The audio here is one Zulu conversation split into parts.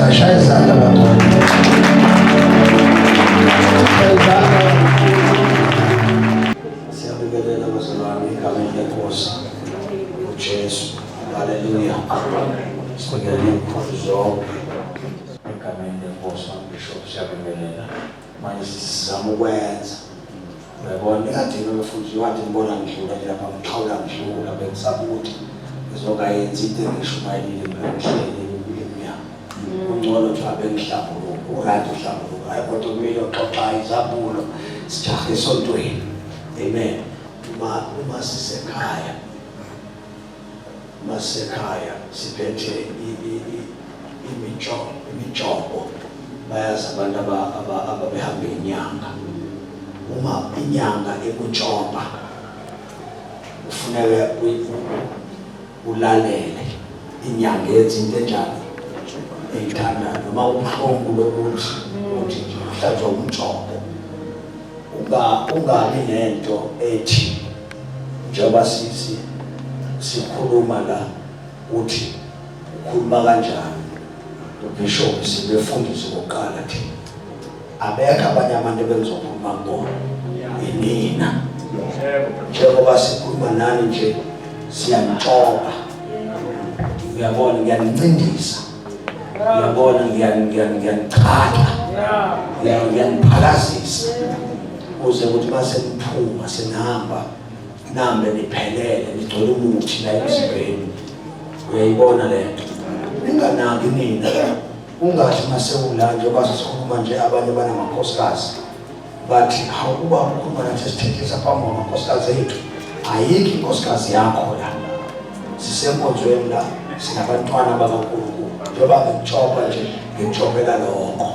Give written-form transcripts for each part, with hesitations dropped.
Singashaya izandla bangcwele. Shaya izandla. Siyabingelela bazalwane egameni leNkosi uJesu. Haleluya. Sibingelela izikhulu zonke egameni leNkosi uBishop siyabingelela. Manje sizama ukwenza. Uyabona ekadeni befundisi wathi ngibona ngidlula nje lapha ngixhawula ngidlula bengisaba ukuthi ngizongayenzi into engishumayelile mina ngihleli emnyango. Kungcono nje abe ngihlambuluka, u-right uhlambuluka. Hayi kodwa kumele uxoxa izambulo sijahe esontweni. Amen. Uma sisekhaya uma sisekhaya siphethe imitshobo bayazi abantu ababehamba inyanga uma inyanga ikutshoba kufuneka ulalele inyanga yenza into enjani eyithandayo noma ubuhlungu lokuthi uthi nje uhlanjwa umtshobo ungabi nento ethi njengoba sisi sikhuluma la uthi ukhuluma kanjani ubishop sibefundisi kokuqala thina abekho abanye abantu ebengizokhuluma kubona inina njengoba sikhuluma nani nje siyanitshoba uyabona ngiyanincindisa uyabona ngiyanichaka ngiyaniphalazisa kuze ukuthi uma seniphuma senihamba nambe niphelele nigcwele umuthi la emzimbeni uyayibona le nto ninganaki nina ungathi uma sewula njengoba sesikhuluma nje abanye banamakhosikazi bathi hawu ubaba ukhuluma nathi sithethisa phambi kwamakhosikazi ethu ayikho inkosikazi yakho la sisenkonzweni la sinabantwana bakaNkulunkulu njengoba ngikutshopa nje ngikutshopela lokho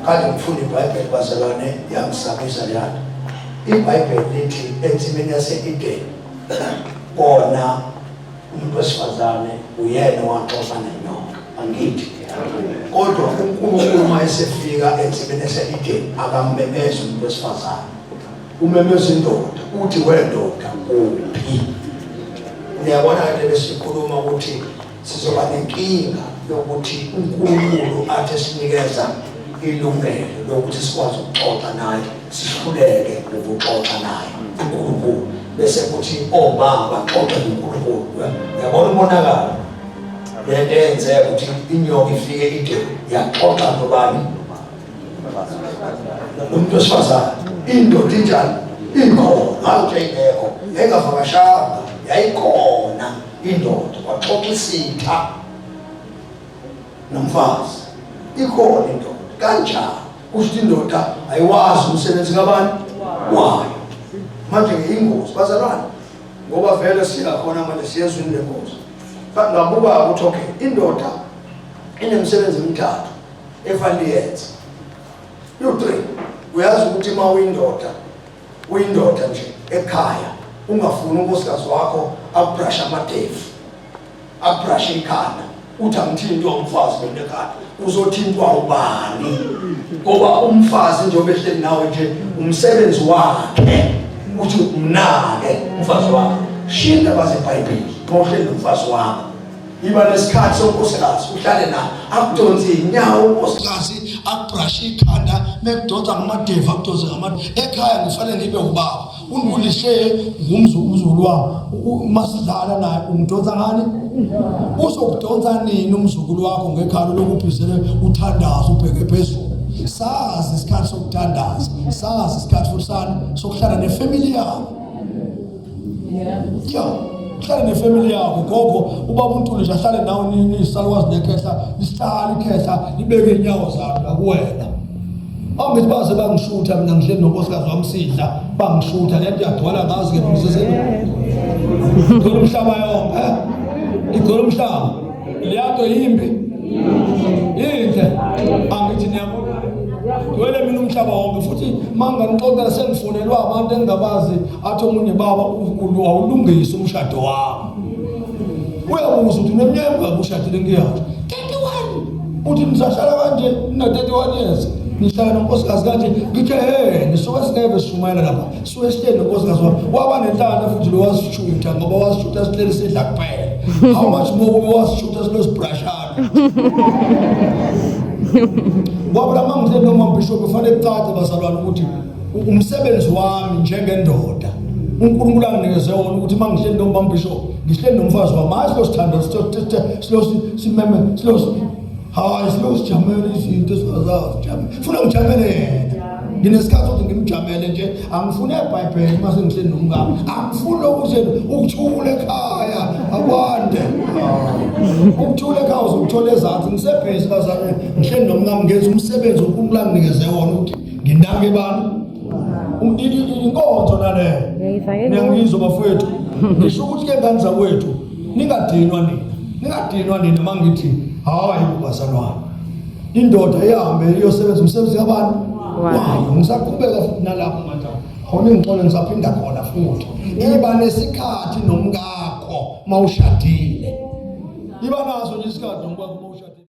Kade ngifunda iBhayibheli bazalwane yangisabisa leyanto. IBhayibheli lithi ensimini yase-Edeni kona umuntu wesifazane uyena owaxoxa nenyoka angithi kodwa uNkulunkulu uma esefika ensimini yase-Edeni akammemezi umuntu wesifazane umemeza indoda uthi wendoda uphi niyabona kade besikhuluma ukuthi sizoba nenkinga yokuthi uNkulunkulu athi esinikeza ilungelo lokuthi sikwazi ukuxoxa naye sihluleke ukuxoxa naye uNkulunkulu bese kuthi omama baxoxe noNkulunkulu uyabona umonakalo lento eyenzeka ukuthi inyoka ifike ide yaxoxa nobani nomuntu wesifazane indoda injani ikhona hayi ukuthi yayingekho yayingavakashanga yayikhona indoda kwaxoxa isitha nomfazi ikhona indoda kanjani kusho ukuthi indoda ayiwazi umsebenzi kabani wayo manje ngiyingozi bazalwane ngoba vele siyakhona manje siyezwini lenkosi ngabuka ukuthi okay indoda inemisebenzi emithathu efanele yenze you-three uyazi ukuthi uma uyindoda Uyindoda nje ekhaya ungafuni unkosikazi wakho akubrashe amadevu akubrashe ikhanda uthi angithintwa umfazi mina ekhaya uzothintwa ubani ngoba umfazi njengoba ehleli nawe nje umsebenzi wakhe uthi umnake umfazi wakhe shiya indaba zebhayibheli mawuhleli nomfazi wakho Yiba nesikhathi sonkosikazi uhlale naye akudonse inyawo unkosikazi akubrashe ikhanda mekudonsa ngamadevu akudonse ngamadevu ekhaya ngifanele ngibe ubaba ungulishe ngumzukulu wami uma sidlala naye ungidonsa ngani uzokudonsa nini umzukulu wakho ngekhala lokubhizele uthandaza ubheke phezulu sazi isikhathi sokuthandaza sazi isikhathi futhi sani sokuhlala nefamily yakho ya uhlale nefamily yakho gogo ubaba uNtuli nje ahlale nawe nisalukwazi nekhehla lisihlala ikhehla libeke inyawo zalo lakuwena angithi baze bangishutha mina ngihleli nonkosikazi wami sidla bangishutha le nto iyagcwala ngazi ke mina sesegcwele umhlaba yonke eh? Igcwele umhlaba leya nto yimbi yinhle angithi niyabona gcwele mina umhlaba wonke futhi manganixoxela sengifonelwa abantu engingabazi athi omunye baba awulungise umshado wami uyabuza ukuthi uneminyaka emingaki ushadile ngiyasho 31 uthi nisahlala kanje nina-31 years nihlala nonkosikazi kanje ngithe he nisuke singeve sishumayela lapha suke sihleli nonkosikazi wami waba nenhlanhla futhi lo wasishutha ngoba wasishutha sihleli sidla kuphela how much more kube wasishutha silosibrashana. Ngoba la mangihleli noma bishop kufanele kucace bazalwane ukuthi umsebenzi wami njengendoda uNkulunkulu anginikeze wona ukuthi uma ngihleli noma bishop ngihleli nomfazi wami hayi silo sithando silo simeme silo hayi silo sijamele izinto esingazazi jame funa ngijamele yena nginesikhathi ukuthi ngimjamele nje angifuni ebhayibheli uma sengihleli nomkami angifuni ukuthi ukuthula ekhaya akwande ukuthula ekhaya uzokuthola ezansi ngisebhizi bazalwane ngihleli nomkami ngenza umsebenzi uNkulunkulu anginikeze wona ukuthi nginake bani inkonzo naleyo niyangizwa bafowethu ngisho ukuthi ke ngane zakwethu ningadinwa nina ningadinwa nina uma ngithi hayi bazalwane indoda ihambe iyosebenza umsebenzi kabani wayo ngisaqhubeka futhi nalapho manje awune ngixole ngisaphinda khona futhi iba nesikhathi nomkakho mawushadile iba naso nje isikhathi nomkakho mawushadile.